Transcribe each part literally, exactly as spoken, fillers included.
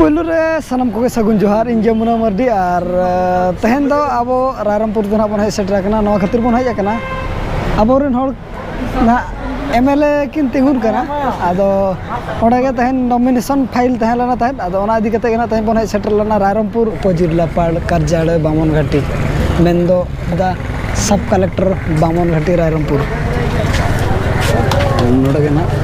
ᱯᱳᱭᱞᱳ ᱨᱮ ᱥᱟᱱᱟᱢ ᱠᱚᱜᱮ ᱥᱟᱹᱜᱩᱱ ᱡᱚᱦᱟᱨ᱾ ᱤᱧ ᱡᱚᱢᱩᱱᱟ ᱢᱟᱨᱰᱤ᱾ ᱟᱨ ᱛᱮᱦᱮᱧ ᱫᱚ ᱟᱵᱚ ᱨᱟᱭᱨᱚᱝᱯᱩᱨ ᱫᱚ ᱱᱟᱦᱟᱜ ᱵᱚᱱ ᱦᱮᱡ ᱥᱮᱴᱮᱨ ᱟᱠᱟᱱᱟ᱾ ᱱᱚᱣᱟ ᱠᱷᱟᱹᱛᱤᱨ ᱵᱚᱱ ᱦᱮᱡ ᱟᱠᱟᱱᱟ, ᱟᱵᱚᱨᱮᱱ ᱦᱚᱲ ᱱᱟᱦᱟᱜ ᱮᱢ ᱮᱞ ᱮ ᱠᱤᱱ ᱛᱤᱸᱜᱩᱱ ᱠᱟᱱᱟ᱾ ᱟᱫᱚ ᱚᱸᱰᱮ ᱜᱮ ᱛᱮᱦᱮᱧ ᱱᱚᱢᱤᱱᱮᱥᱚᱱ ᱯᱷᱟᱭᱤᱞ ᱛᱟᱦᱮᱸ ᱞᱮᱱᱟ ᱛᱟᱦᱮᱸᱫ᱾ ᱟᱫᱚ ᱚᱱᱟ ᱤᱫᱤ ᱠᱟᱛᱮ ᱜᱮ ᱱᱟᱦᱟᱜ ᱛᱮᱦᱮᱧ ᱵᱚᱱ ᱦᱮᱡ ᱥᱮᱴᱮᱨ ᱞᱮᱱᱟ ᱨᱟᱭᱨᱚᱝᱯᱩᱨ ᱩᱯᱚᱡᱮᱞᱟ ᱯᱟᱲ ᱠᱟᱨᱡᱟᱞᱚᱭ ᱵᱟᱢᱚᱱ ᱜᱷᱟᱴᱤ, ᱢᱮᱱᱫᱚ ᱫᱟ ᱥᱟᱵ ᱠᱟᱞᱮᱠᱴᱚᱨ ᱵᱟᱢᱚᱱ ᱜᱷᱟᱴᱤ ᱨᱟᱭᱨᱚᱝᱯᱩᱨ᱾ ᱱᱚᱰᱮ ᱜᱮ ᱱᱟᱦᱟᱜ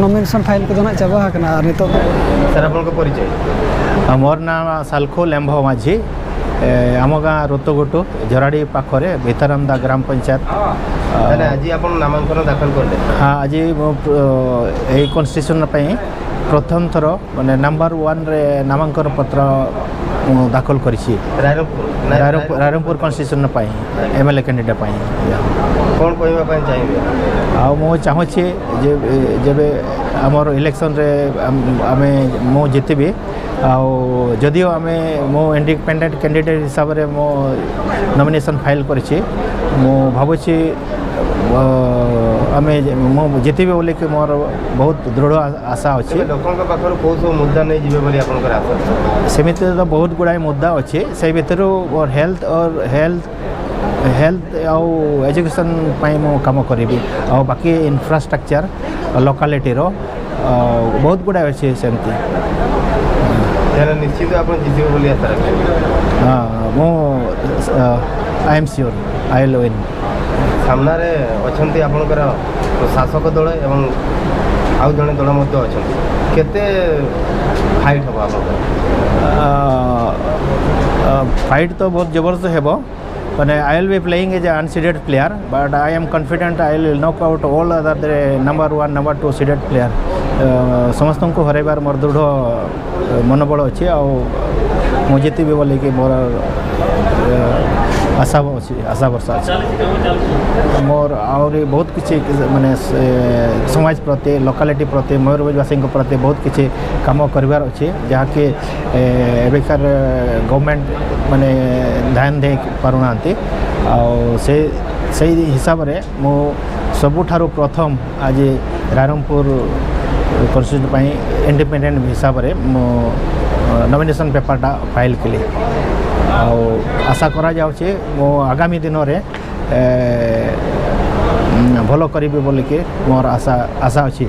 ᱱᱚᱢᱤᱱᱮᱥᱚᱱ ᱯᱷᱟᱭᱤᱞ ᱠᱚᱫᱚ ᱱᱟᱦᱟᱜ ᱪᱟᱵᱟ ᱟᱠᱟᱱᱟ᱾ ᱟᱨ ᱱᱤᱛᱚᱜ ᱫᱚ ସାର୍, ଆପଣଙ୍କ ପରିଚୟ? ଆ, ମୋର ନାଁ ସାଲଖୋ ଲେମ୍ଭ ମାଝୀ। ଏ, ଆମ ଗାଁ ରୁତୁଗୁଟୁ, ଜରାଡ଼ି ପାଖରେ ଭିତରନ୍ଦା ଗ୍ରାମ ପଞ୍ଚାୟତ। ଆ, ତାହେଲେ ଆଜି ଆପଣ ନାମାଙ୍କନ ଦାଖଲ କଲେ? ହଁ, ଆଜି ମୁଁ ପ୍ର- ଏଇ କନଷ୍ଟିଚ୍ୟୁସନ୍ ପାଇଁ ପ୍ରଥମ ଥର ମାନେ ନମ୍ବର ୱାନ୍ରେ ନାମାଙ୍କନ ପତ୍ର ମୁଁ ଦାଖଲ କରିଛି। ରାଇରଙ୍ଗପୁର? ରାଇରଙ୍ଗପୁର ରାଇରଙ୍ଗପୁର କନଷ୍ଟିଚ୍ୟୁସନ୍ ପାଇଁ, ଏମ୍ ଏଲ୍ ଏ କ୍ୟାଣ୍ଡିଡେଟ୍ ପାଇଁ। କ'ଣ କହିବା ପାଇଁ ଚାହିଁବେ? ଆଉ ମୁଁ ଚାହୁଁଛି ଯେ ଯେବେ ଆମର ଇଲେକ୍ସନରେ ଆମ୍- ଆମେ ମୁଁ ଜିତିବି, ଆଉ ଯଦିଓ ଆମେ ମୁଁ ଇଣ୍ଡିପେଣ୍ଡେଣ୍ଟ କ୍ୟାଣ୍ଡିଡେଟ୍ ହିସାବରେ ମୁଁ ନମିନେସନ୍ ଫାଇଲ୍ କରିଛି, ମୁଁ ଭାବୁଛି ଅ, ଆମେ ମୁଁ ଜିତିବି ବୋଲିକି ମୋର ବହୁତ ଦୃଢ଼ ଆ- ଆଶା ଅଛି। ତେବେ ଲୋକଙ୍କ ପାଖରୁ କୋଉ ସବୁ ମୁଦ୍ଦା ନେଇ ଯିବେ ବୋଲି ଆପଣଙ୍କର ଆଶା? ସେମିତି ତ ବହୁତ ଗୁଡ଼ାଏ ମୁଦ୍ଦା ଅଛି। ସେଇ ଭିତରୁ ମୋର ହେଲ୍ଥ ଅର୍ ହେଲ୍ଥ ହେଲ୍ଥ ଆଉ ଏଜୁକେସନ୍ ପାଇଁ ମୁଁ କାମ କରିବି। ଆଉ ବାକି ଇନଫ୍ରାଷ୍ଟ୍ରକ୍ଚର ଲୋକାଲିଟିର ଅ, ବହୁତ ଗୁଡ଼ାଏ ଅଛି ସେମିତି। ତାହେଲେ ନିଶ୍ଚିତ ଆପଣ ଜିତିବେ ବୋଲି ଆଶା ରଖିବେ। ହଁ, ମୁଁ I M sure, I will win. ସାମ୍ନାରେ ଅଛନ୍ତି ଆପଣଙ୍କର ଶାସକ ଦଳ ଏବଂ ଆଉ ଜଣେ ଦଳ ମଧ୍ୟ ଅଛନ୍ତି। କେତେ ଫାଇଟ୍ ହବ ଆପଣଙ୍କର? ଫାଇଟ୍ ତ ବହୁତ ଜବରଦସ୍ତ ହେବ। ମାନେ, I will be playing as a unseeded player, but I am confident I will knock out all other the number one, number two seeded player। ଅ, ସମସ୍ତଙ୍କୁ ହରାଇବାର ମୋର ଦୃଢ଼ ଅ, ମନୋବଳ ଅଛି। ଆଉ ମୁଁ ଜିତିବି ବୋଲିକି ମୋର ଅ, ଆଶା ଅଛି, ଆଶା ଭରସା ଅଛି। ମୋର ଆହୁରି ବହୁତ କିଛି ମାନେ ସେ ସମାଜ ପ୍ରତି, ଲୋକାଲିଟି ପ୍ରତି, ମୟୂରଭଞ୍ଜବାସୀଙ୍କ ପ୍ରତି ବହୁତ କିଛି କାମ କରିବାର ଅଛି, ଯାହାକି ଏ, ଏବେକାର ଗଭର୍ଣ୍ଣମେଣ୍ଟ ମାନେ ଧ୍ୟାନ ଦେଇ ପାରୁନାହାନ୍ତି। ଆଉ ସେ ସେଇ ହିସାବରେ ମୁଁ ସବୁଠାରୁ ପ୍ରଥମ ଆଜି ରାଇରଙ୍ଗପୁର କନଷ୍ଟିଚ୍ୟୁଏନ୍ସି ପାଇଁ ଇଣ୍ଡିପେଣ୍ଡେଣ୍ଟ ହିସାବରେ ମୁଁ ନମିନେସନ୍ ପେପରଟା ଫାଇଲ୍ କଲି। ଆଉ ଆଶା କରାଯାଉଛି ମୁଁ ଆଗାମୀ ଦିନରେ, ଏ, ଭଲ କରିବି ବୋଲିକି ମୋର ଆଶା, ଆଶା ଅଛି।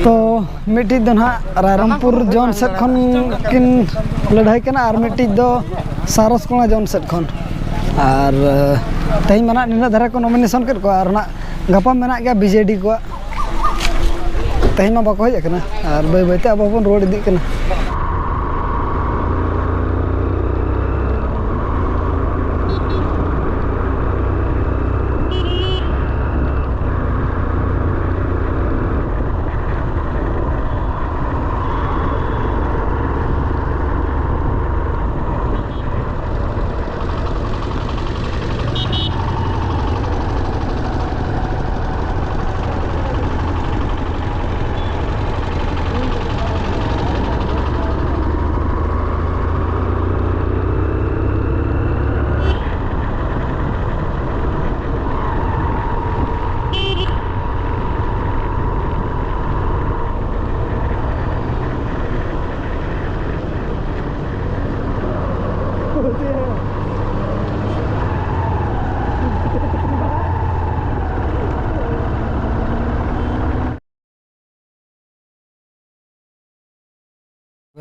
ᱛᱚ, ᱢᱤᱫᱴᱤᱡ ᱫᱚ ᱱᱟᱦᱟᱜ ᱨᱟᱭᱨᱚᱝᱯᱩᱨ ᱡᱳᱱ ᱥᱮᱫ ᱠᱷᱚᱱ ᱠᱤᱱ ᱞᱟᱹᱲᱦᱟᱹᱭ ᱠᱟᱱᱟ, ᱟᱨ ᱢᱤᱫᱴᱤᱡ ᱫᱚ ᱥᱟᱨᱚᱥ ᱠᱚᱲᱟ ᱡᱳᱱ ᱥᱮᱫ ᱠᱷᱚᱱ᱾ ᱟᱨ, ᱮ, ᱛᱮᱦᱮᱧ ᱢᱟ ᱱᱟᱦᱟᱜ ᱱᱤᱱᱟᱹᱜ ᱫᱷᱟᱨᱟ ᱠᱚ ᱱᱚᱢᱤᱱᱮᱥᱚᱱ ᱠᱮᱫ ᱠᱚᱣᱟ, ᱟᱨ ᱱᱟᱦᱟᱜ ᱜᱟᱯᱟ ᱢᱮᱱᱟᱜ ᱜᱮᱭᱟ ᱵᱤᱡᱮᱰᱤ ᱠᱚᱣᱟᱜ᱾ ᱛᱮᱦᱮᱧ ᱢᱟ ᱵᱟᱠᱚ ᱦᱮᱡ ᱟᱠᱟᱱᱟ, ᱟᱨ ᱵᱟᱹᱭ ᱵᱟᱹᱭᱛᱮ ᱟᱵᱚ ᱦᱚᱸᱵᱚᱱ ᱨᱩᱣᱟᱹᱲ ᱤᱫᱤᱜ ᱠᱟᱱᱟ᱾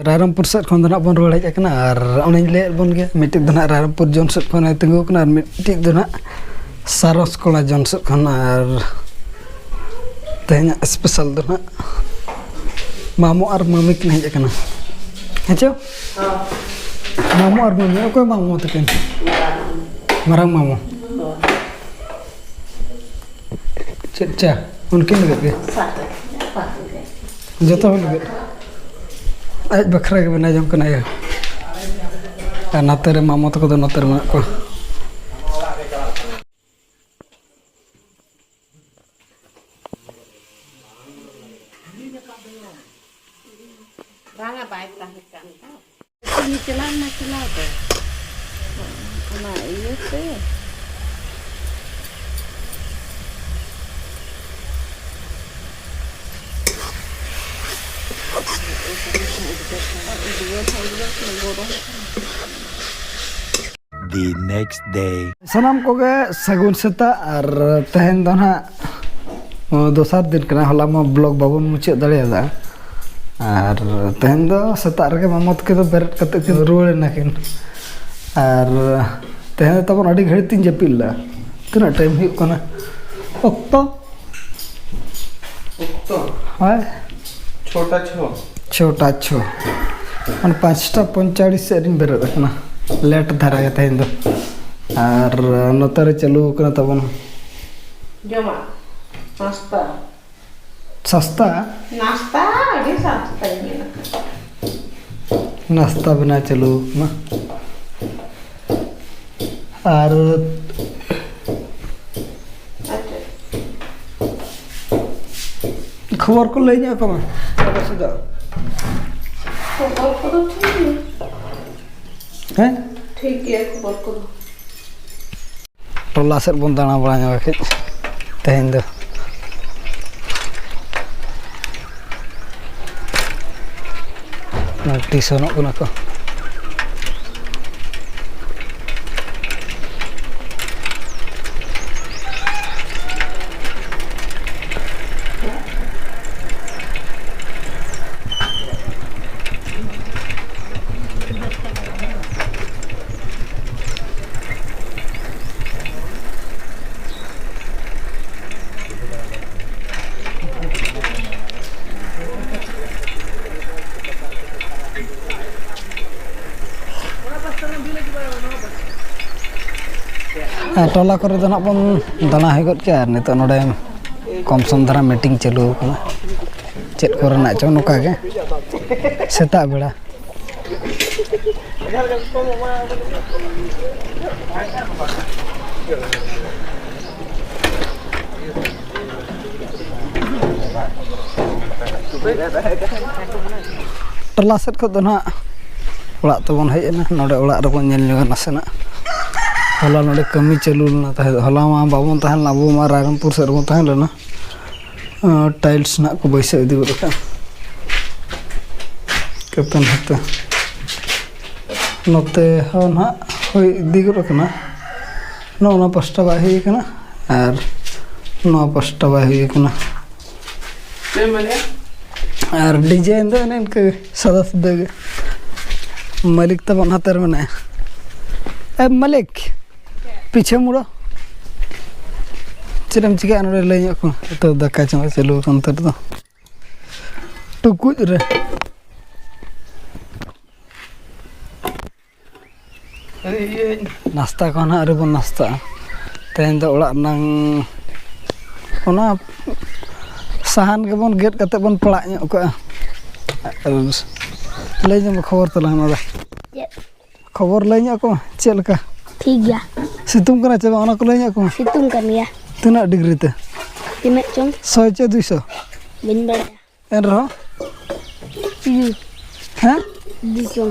ᱨᱟᱭᱨᱚᱝᱯᱩᱨ ᱥᱮᱫ ᱠᱷᱚᱱ ᱫᱚ ᱱᱟᱜ ᱵᱚᱱ ᱨᱩᱣᱟᱹᱲ ᱦᱮᱡ ᱟᱠᱟᱱᱟ, ᱟᱨ ᱚᱱᱮᱧ ᱞᱟᱹᱭᱟᱫ ᱵᱚᱱ ᱜᱮ, ᱢᱤᱫᱴᱤᱡ ᱫᱚ ᱱᱟᱜ ᱨᱟᱭᱨᱚᱝᱯᱩᱨ ᱡᱳᱱ ᱥᱮᱫ ᱠᱷᱚᱱᱮ ᱛᱤᱸᱜᱩ ᱟᱠᱟᱱᱟ, ᱟᱨ ᱢᱤᱫᱴᱤᱡ ᱫᱚ ᱱᱟᱜ ᱥᱟᱨᱚᱥ ᱠᱚᱲᱟ ᱡᱳᱱ ᱥᱮᱫ ᱠᱷᱚᱱ᱾ ᱟᱨ ᱛᱮᱦᱮᱧᱟᱜ ᱥᱯᱮᱥᱟᱞ ᱫᱚ ᱱᱟᱜ ᱢᱟᱢᱚ ᱟᱨ ᱢᱟᱹᱢᱤ ᱠᱤᱱ ᱦᱮᱡ ᱟᱠᱟᱱᱟ᱾ ᱦᱮᱸ ᱪᱚ? ᱦᱚᱸ᱾ ᱢᱟᱢᱚ ᱟᱨ ᱢᱟᱹᱢᱤ, ᱚᱠᱚᱭ ᱢᱟᱢᱚ ᱛᱟᱹᱠᱤᱱ? ᱢᱟᱨᱟᱝ ᱢᱟᱢᱚ᱾ ᱢᱟᱨᱟᱝ ᱢᱟᱢᱚ᱾ ᱦᱚᱸ᱾ ᱪᱮᱫ ᱪᱟ? ᱩᱱᱠᱤᱱ ᱞᱟᱹᱜᱤᱫ ᱜᱮ? ᱥᱟᱛ ᱴᱟᱠᱟ᱾ ᱡᱚᱛᱚ ᱦᱚᱲ ᱞᱟᱹᱜᱤᱫ ᱟᱡ ᱵᱟᱠᱷᱨᱟ ᱜᱮ ᱵᱮᱱᱟᱣ ᱡᱚᱝ ᱠᱟᱱᱟᱭ᱾ ᱟᱨ ᱱᱟᱛᱮ ᱨᱮ ᱢᱟᱢᱚ ᱛᱟᱠᱚ ᱫᱚ ᱱᱚᱛᱮ ᱨᱮ ᱢᱮᱱᱟᱜ ᱠᱚᱣᱟ᱾ ᱵᱟᱝᱟ, ᱵᱟᱭ ᱛᱟᱦᱮᱸ ᱠᱟᱱ ᱫᱚ᱾ ᱩᱱᱤ ᱪᱟᱞᱟᱣ ᱮᱱᱟ ᱪᱟᱞᱟᱣ ᱫᱚ᱾ ᱚᱱᱟ ᱤᱭᱟᱹᱛᱮ᱾ ᱩᱫᱽᱜᱟᱹᱨ ᱦᱚᱸ ᱩᱫᱽᱜᱟᱹᱨ ᱠᱟᱱᱟ, ᱜᱚᱨᱚᱢ ᱠᱟᱱᱟ᱾ The next day. ᱥᱟᱱᱟᱢ ᱠᱚᱜᱮ ᱥᱟᱹᱜᱩᱱ ᱥᱮᱛᱟᱜ᱾ ᱟᱨ ᱛᱮᱦᱮᱧ ᱫᱚ ᱱᱟᱦᱟᱜ ᱫᱚᱥᱟᱨ ᱫᱤᱱ ᱠᱟᱱᱟ, ᱦᱚᱞᱟ ᱢᱟ vlog ᱵᱟᱵᱚᱱ ᱢᱩᱪᱟᱹᱫ ᱫᱟᱲᱮᱭᱟᱫᱟ᱾ ᱟᱨ ᱛᱮᱦᱮᱧ ᱫᱚ ᱥᱮᱛᱟᱜ ᱨᱮᱜᱮ ᱢᱟᱢᱚ ᱛᱟᱹᱠᱤᱱ ᱫᱚ ᱵᱮᱨᱮᱫ ᱠᱟᱛᱮ ᱠᱤᱱ ᱨᱩᱣᱟᱹᱲ ᱮᱱᱟ ᱠᱤᱱ᱾ ᱟᱨ ᱛᱮᱦᱮᱧ ᱫᱚ ᱛᱟᱵᱚᱱ ᱟᱹᱰᱤ ᱜᱷᱟᱹᱲᱤᱡ ᱛᱤᱧ ᱡᱟᱹᱯᱤᱫ ᱞᱮᱫᱟ᱾ ᱛᱤᱱᱟᱹᱜ time ᱦᱩᱭᱩᱜ ᱠᱟᱱᱟ ᱚᱠᱛᱚ? ᱚᱠᱛᱚ? ᱦᱳᱭ᱾ ᱪᱷᱚᱴᱟ ᱪᱷᱚ᱾ ᱪᱷᱚᱴᱟ ᱪᱷᱚ᱾ ᱢᱟᱱᱮ ᱯᱟᱸᱪᱴᱟ ᱯᱚᱸᱭᱛᱟᱞᱤᱥ ᱥᱮᱫ ᱨᱤᱧ ᱵᱮᱨᱮᱫ ᱟᱠᱟᱱᱟ᱾ Late ᱫᱷᱟᱨᱟ ᱜᱮ ᱛᱮᱦᱮᱧ ᱫᱚ᱾ ᱟᱨ ᱱᱚᱛᱮ ᱨᱮ ᱪᱟᱹᱞᱩ ᱟᱠᱟᱱᱟ ᱛᱟᱵᱚᱱ ᱡᱚᱢᱟᱜ, ᱱᱟᱥᱛᱟ᱾ ᱥᱟᱥᱛᱟ? ᱱᱟᱥᱛᱟ, ᱟᱹᱰᱤ ᱥᱟᱥᱛᱟ ᱜᱮ ᱢᱮᱱᱟᱜᱼᱟ᱾ ᱱᱟᱥᱛᱟ ᱵᱮᱱᱟᱣ ᱪᱟᱹᱞᱩ ᱟᱠᱟᱱᱟ᱾ ᱟᱨ ᱟᱪᱪᱷᱟ᱾ ᱠᱷᱚᱵᱚᱨ ᱠᱚ ᱞᱟᱹᱭ ᱧᱚᱜ ᱟᱠᱚ ᱢᱮ᱾ ᱟᱯᱮ ᱥᱮᱫ ᱫᱚ? ᱠᱷᱚᱵᱚᱨ ᱠᱚᱫᱚ ᱴᱷᱤᱠ ᱜᱮᱭᱟ᱾ ᱦᱮᱸ? ᱴᱷᱤᱠ ᱜᱮᱭᱟ ᱠᱷᱚᱵᱚᱨ ᱠᱚᱫᱚ᱾ ᱴᱚᱞᱟ ᱥᱮᱫ ᱵᱚᱱ ᱫᱟᱬᱟ ᱵᱟᱲᱟ ᱧᱚᱜᱟ ᱠᱟᱹᱡ ᱛᱮᱦᱮᱧ ᱫᱚ᱾ ᱱᱚᱰᱮ ᱴᱤᱭᱩᱥᱚᱱᱚᱜ ᱠᱟᱱᱟ ᱠᱚ᱾ ᱟᱨ ᱴᱚᱞᱟ ᱠᱚᱨᱮ ᱫᱚ ᱱᱟᱜ ᱵᱚᱱ ᱫᱟᱬᱟ ᱦᱩᱭ ᱜᱚᱫ ᱠᱮᱜᱼᱟ᱾ ᱟᱨ ᱱᱤᱛᱚᱜ ᱱᱚᱰᱮ ᱠᱚᱢ ᱥᱚᱢ ᱫᱷᱟᱨᱟ meeting ᱪᱟᱹᱞᱩ ᱟᱠᱟᱱᱟ᱾ ᱪᱮᱫ ᱠᱚᱨᱮᱱᱟᱜ ᱪᱚᱝ ᱱᱚᱝᱠᱟ ᱜᱮ ᱥᱮᱛᱟᱜ ᱵᱮᱲᱟ᱾ ᱴᱚᱞᱟ ᱥᱮᱫ ᱠᱷᱚᱱ ᱫᱚ ᱱᱟᱦᱟᱜ ᱚᱲᱟᱜ ᱛᱮᱵᱚᱱ ᱦᱮᱡ ᱮᱱᱟ᱾ ᱱᱚᱰᱮ ᱚᱲᱟᱜ ᱨᱮᱵᱚᱱ ᱧᱮᱞ ᱧᱚᱜᱟ ᱱᱟᱥᱮᱱᱟᱜ᱾ ᱦᱚᱞᱟ ᱱᱚᱰᱮ ᱠᱟᱹᱢᱤ ᱪᱟᱹᱞᱩ ᱞᱮᱱᱟ ᱛᱟᱦᱮᱸᱫ᱾ ᱦᱚᱞᱟ ᱢᱟ ᱵᱟᱵᱚᱱ ᱛᱟᱦᱮᱸ ᱞᱮᱱᱟ, ᱟᱵᱚ ᱢᱟ ᱨᱟᱭᱨᱚᱝᱯᱩᱨ ᱥᱮᱫ ᱨᱮᱵᱚᱱ ᱛᱟᱦᱮᱸ ᱞᱮᱱᱟ᱾ ᱟᱸ, ᱴᱟᱭᱤᱞᱥ ᱱᱟᱜ ᱠᱚ ᱵᱟᱹᱭᱥᱟᱹᱣ ᱤᱫᱤ ᱜᱚᱫ ᱠᱟᱜᱼᱟ᱾ ᱠᱟᱛᱮ ᱱᱚᱛᱮ, ᱱᱚᱛᱮ ᱦᱚᱸ ᱱᱟᱦᱟᱜ ᱦᱩᱭ ᱤᱫᱤ ᱜᱚᱫ ᱟᱠᱟᱱᱟ᱾ ᱱᱚᱜᱼᱚ ᱱᱚᱣᱟ ᱯᱟᱥᱴᱟ ᱵᱟᱭ ᱦᱩᱭ ᱟᱠᱟᱱᱟ ᱟᱨ ᱱᱚᱣᱟ ᱯᱟᱥᱴᱟ ᱵᱟᱭ ᱦᱩᱭ ᱟᱠᱟᱱᱟ᱾ ᱪᱮᱫ ᱮᱢ ᱢᱮᱱᱮᱫᱼᱟ? ᱟᱨ ᱰᱤᱡᱟᱭᱤᱱ ᱫᱚ ᱚᱱᱮ ᱤᱱᱠᱟᱹ ᱥᱟᱫᱟ ᱥᱤᱫᱟᱹ ᱜᱮ᱾ ᱢᱟᱹᱞᱤᱠ ᱛᱟᱵᱚᱱ ᱦᱟᱛᱮᱨ ᱢᱮᱱᱟᱭᱟ᱾ ᱮ ᱢᱟᱹᱞᱤᱠ, ᱯᱤᱪᱷᱮ ᱢᱩᱲᱚ᱾ ᱪᱮᱫ ᱮᱢ ᱪᱤᱠᱟᱹᱭᱟ ᱱᱚᱰᱮ ᱞᱟᱹᱭ ᱧᱚᱜ ᱠᱚ᱾ ᱱᱤᱛᱚᱜ ᱫᱟᱠᱟ ᱪᱚᱸᱫᱟ ᱪᱟᱹᱞᱩ ᱟᱠᱟᱱ ᱱᱚᱛᱮ ᱨᱮᱫᱚ᱾ ᱴᱩᱠᱩᱡ ᱨᱮ᱾ ᱱᱟᱥᱛᱟ ᱠᱚ ᱱᱟᱦᱟᱜ ᱟᱹᱣᱨᱤ ᱵᱚᱱ ᱱᱟᱥᱛᱟᱜᱼᱟ᱾ ᱛᱮᱦᱮᱧ ᱫᱚ ᱚᱲᱟᱜ ᱨᱮᱱᱟᱝ ᱚᱱᱟ ᱥᱟᱦᱟᱱ ᱜᱮᱵᱚᱱ ᱜᱮᱫ ᱠᱟᱛᱮ ᱵᱚᱱ ᱯᱟᱲᱟᱜ ᱧᱚᱜ ᱠᱟᱜᱼᱟ᱾ ᱟᱨ ᱞᱟᱹᱭ ᱧᱚᱜ ᱢᱮ ᱠᱷᱚᱵᱚᱨ ᱛᱟᱞᱟᱝ ᱱᱚᱰᱮ᱾ ᱪᱮᱫ? ᱠᱷᱚᱵᱚᱨ ᱞᱟᱹᱭ ᱧᱚᱜ ᱠᱚ ᱪᱮᱫ ᱞᱮᱠᱟ? ᱴᱷᱤᱠ ᱜᱮᱭᱟ᱾ ᱥᱤᱛᱩᱝ ᱠᱟᱱᱟ ᱪᱮ ᱵᱟᱝ, ᱚᱱᱟ ᱠᱚ ᱞᱟᱹᱭ ᱧᱚᱜ ᱠᱚ᱾ ᱥᱤᱛᱩᱝ ᱠᱟᱱ ᱜᱮᱭᱟ᱾ ᱛᱤᱱᱟᱹᱜ ᱰᱤᱜᱽᱨᱤ ᱛᱮ? ᱛᱤᱱᱟᱹᱜ ᱪᱚᱝ? ᱥᱚᱭ ᱪᱮ ᱫᱩᱭᱥᱚ? ᱵᱟᱹᱧ ᱵᱟᱲᱟᱭᱟ᱾ ᱮᱱ ᱨᱮᱦᱚᱸ? ᱦᱩᱸ᱾ ᱦᱮᱸ? ᱫᱩᱭᱥᱚ᱾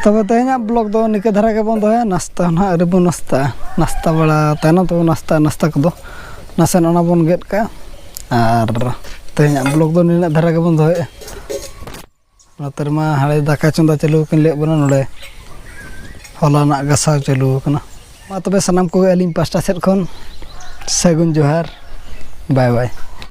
ᱛᱚᱵᱮ ᱛᱮᱦᱮᱧᱟᱜ ᱵᱞᱚᱜ ᱫᱚ ᱱᱤᱠᱟᱹ ᱫᱷᱟᱨᱟ ᱜᱮᱵᱚᱱ ᱫᱚᱦᱚᱭᱟ᱾ ᱱᱟᱥᱛᱟ ᱱᱟᱦᱟᱜ ᱟᱹᱣᱨᱤ ᱵᱚᱱ ᱱᱟᱥᱛᱟᱜᱼᱟ᱾ ᱱᱟᱥᱛᱟ ᱵᱟᱲᱟ ᱛᱟᱭᱱᱚᱢ ᱛᱮᱵᱚᱱ ᱱᱟᱥᱛᱟᱜᱼᱟ, ᱱᱟᱥᱛᱟ ᱠᱚᱫᱚ᱾ ᱱᱟᱥᱮᱱᱟᱜ ᱚᱱᱟ ᱵᱚᱱ ᱜᱮᱫ ᱠᱟᱜᱼᱟ᱾ ᱟᱨ ᱛᱮᱦᱮᱧᱟᱜ ᱵᱞᱚᱜ ᱫᱚ ᱱᱤᱱᱟᱹᱜ ᱫᱷᱟᱨᱟ ᱜᱮᱵᱚᱱ ᱫᱚᱦᱚᱭᱮᱫᱼᱟ᱾ ᱱᱚᱛᱮ ᱨᱮᱢᱟ ᱦᱟᱸᱰᱮ ᱫᱟᱠᱟ ᱪᱚᱸᱫᱟ ᱪᱟᱹᱞᱩ ᱟᱠᱟᱱ ᱞᱟᱹᱭᱮᱫ ᱵᱚᱱᱟ ᱱᱚᱰᱮ᱾ ᱦᱚᱞᱟᱱᱟᱜ ᱜᱟᱥᱟᱣ ᱪᱟᱹᱞᱩ ᱟᱠᱟᱱᱟ᱾ ᱢᱟ ᱛᱚᱵᱮ ᱥᱟᱱᱟᱢ ᱠᱚᱜᱮ ᱟᱹᱞᱤᱧ ᱯᱟᱥᱴᱟ ᱥᱮᱫ ᱠᱷᱚᱱ ᱥᱟᱹᱜᱩᱱ ᱡᱚᱦᱟᱨ᱾ ᱵᱟᱭ ᱵᱟᱭ᱾